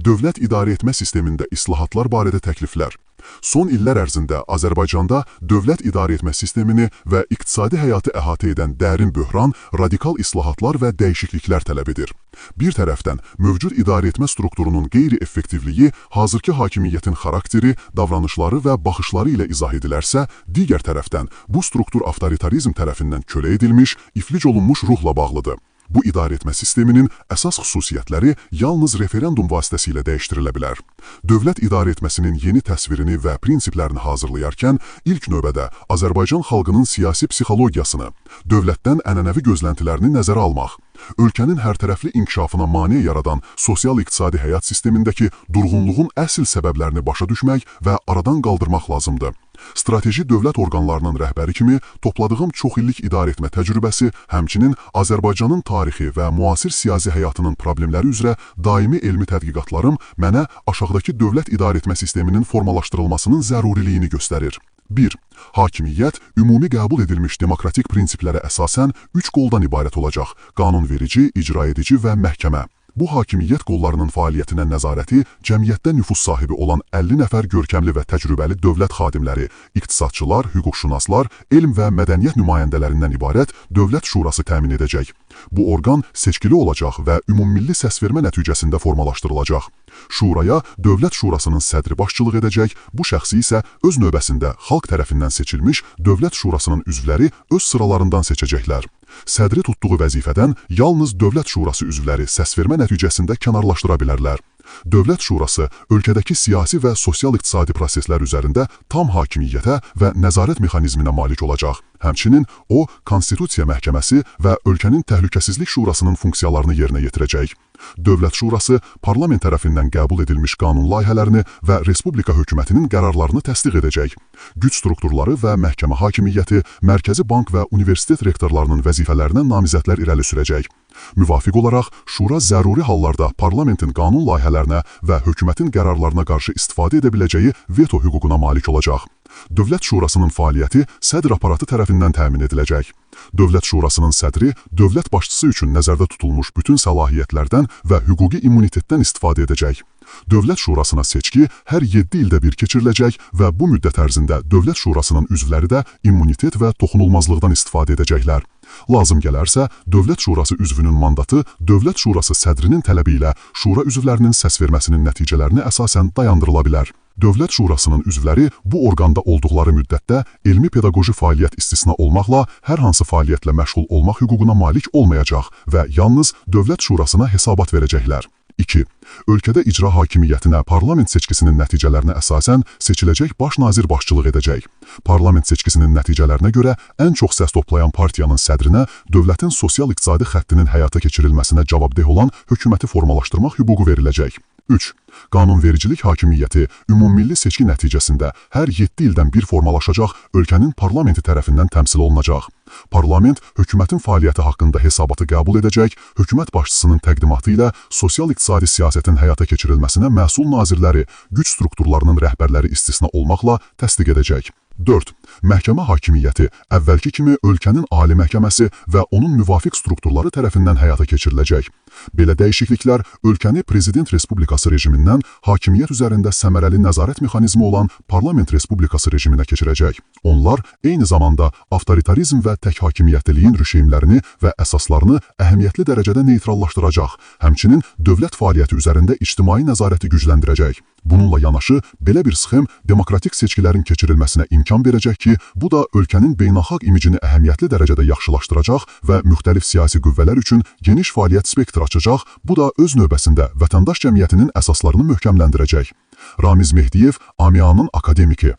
Dövlət idarəetmə sistemində islahatlar barədə təkliflər. Son illər ərzində Azərbaycanda dövlət idarəetmə sistemini və iqtisadi həyatı əhatə edən dərin böhran radikal islahatlar və dəyişikliklər tələb edir. Bir tərəfdən, mövcud idarəetmə strukturunun qeyri-effektivliyi hazırki hakimiyyətin xarakteri, davranışları və baxışları ilə izah edilərsə, digər tərəfdən bu struktur avtoritarizm tərəfindən kölə edilmiş, iflic olunmuş ruhla bağlıdır. Bu idarəetmə sisteminin əsas xüsusiyyətləri yalnız referendum vasitəsilə dəyişdirilə bilər. Dövlət idarəetməsinin yeni təsvirini və prinsiplərini hazırlayarkən ilk növbədə Azərbaycan xalqının siyasi psixologiyasını, dövlətdən ənənəvi gözləntilərini nəzərə almaq, ölkənin hərtərəfli inkişafına mane yaradan sosial-iqtisadi həyat sistemindəki durğunluğun əsl səbəblərini başa düşmək və aradan qaldırmaq lazımdır. Strateji dövlət orqanlarının rəhbəri kimi topladığım çoxillik idarəetmə təcrübəsi, həmçinin Azərbaycanın tarixi və müasir siyasi həyatının problemləri üzrə daimi elmi tədqiqatlarım mənə aşağıdakı dövlət idarəetmə sisteminin formalaşdırılmasının zəruriliyini göstərir. 1. Hakimiyyət ümumi qəbul edilmiş demokratik prinsiplərə əsasən 3 qoldan ibarət olacaq: qanunverici, icraedici və məhkəmə. Bu hakimiyyət qollarının fəaliyyətinə nəzarəti cəmiyyətdə nüfuz sahibi olan 50 nəfər görkəmli və təcrübəli dövlət xadimləri, iqtisadçılar, hüquqşünaslar, elm və mədəniyyət nümayəndələrindən ibarət Dövlət Şurası təmin edəcək. Bu orqan seçkili olacaq və ümummilli səsvermə nəticəsində formalaşdırılacaq. Şuraya Dövlət Şurasının sədri başçılıq edəcək, bu şəxsi isə öz növbəsində xalq tərəfindən seçilmiş Dövlət Şurasının üzvləri öz sıralarından seçəcəklər. Sədri tutduğu vəzifədən yalnız Dövlət Şurası üzvləri səsvermə nəticəsində kənarlaşdıra bilərlər. Dövlət Şurası ölkədəki siyasi və sosial-iqtisadi proseslər üzərində tam hakimiyyətə və nəzarət mexanizminə malik olacaq. Həmçinin o, Konstitusiya Məhkəməsi və ölkənin Təhlükəsizlik Şurasının funksiyalarını yerinə yetirəcək. Dövlət Şurası parlament tərəfindən qəbul edilmiş qanun layihələrini və Respublika hökumətinin qərarlarını təsdiq edəcək. Güc strukturları və məhkəmə hakimiyyəti, Mərkəzi Bank və universitet rektorlarının vəzifələrinə namizədlər irəli sürəcək. Müvafiq olaraq, Şura zəruri hallarda parlamentin qanun layihələrinə və hökumətin qərarlarına qarşı istifadə edə biləcəyi veto hüququna malik olacaq. Dövlət Şurasının fəaliyyəti sədr aparatı tərəfindən təmin ediləcək. Dövlət Şurasının sədri dövlət başçısı üçün nəzərdə tutulmuş bütün səlahiyyətlərdən və hüquqi immunitetdən istifadə edəcək. Dövlət Şurasına seçki hər 7 ildə bir keçiriləcək və bu müddət ərzində Dövlət Şurasının üzvləri də immunitet və toxunulmazlıqdan istifadə edəcəklər. Lazım gələrsə, Dövlət Şurası üzvünün mandatı Dövlət Şurası sədrinin tələbi ilə şura üzvlərinin səsverməsinin nəticələrinə əsasən dayandırıla bilər. Dövlət Şurasının üzvləri bu orqanda olduqları müddətdə elmi-pedaqoji fəaliyyət istisna olmaqla hər hansı fəaliyyətlə məşğul olmaq hüququna malik olmayacaq və yalnız Dövlət Şurasına hesabat verəcəklər. 2. Ölkədə icra hakimiyyətinə parlament seçkisinin nəticələrinə əsasən seçiləcək baş nazir başçılıq edəcək. Parlament seçkisinin nəticələrinə görə ən çox səs toplayan partiyanın sədrinə dövlətin sosial-iqtisadi xəttinin həyata keçirilməsinə cavabdeh olan hökuməti formalaşdırmaq hüququ veriləcək. 3. Qanunvericilik hakimiyyəti ümummilli seçki nəticəsində hər 7 ildən bir formalaşacaq ölkənin parlamenti tərəfindən təmsil olunacaq. Parlament hökumətin fəaliyyəti haqqında hesabatı qəbul edəcək, hökumət başçısının təqdimatı ilə sosial-iqtisadi siyasətin həyata keçirilməsinə məsul nazirləri, güc strukturlarının rəhbərləri istisna olmaqla təsdiq edəcək. 4. Məhkəmə hakimiyyəti əvvəlki kimi ölkənin ali məhkəməsi və onun müvafiq strukturları tərəfindən həyata keçiriləcək. Belə dəyişikliklər ölkəni Prezident Respublikası rejimindən hakimiyyət üzərində səmərəli nəzarət mexanizmi olan Parlament Respublikası rejiminə keçirəcək. Onlar eyni zamanda avtoritarizm və tək hakimiyyətliliyin rüşeymlərini və əsaslarını əhəmiyyətli dərəcədə neytrallaşdıracaq, həmçinin dövlət fəaliyyəti üzərində ictimai nəzarəti gücləndirəcək. Bununla yanaşı, belə bir sxem demokratik seçkilərin keçirilməsinə imkan verəcək ki, bu da ölkənin beynəlxalq imicini əhəmiyyətli dərəcədə yaxşılaşdıracaq və müxtəlif siyasi qüvvələr üçün geniş fəaliyyət spektri açacaq, bu da öz növbəsində vətəndaş cəmiyyətinin əsaslarını möhkəmləndirəcək. Ramiz Mehdiyev, AMİA-nın akademiki.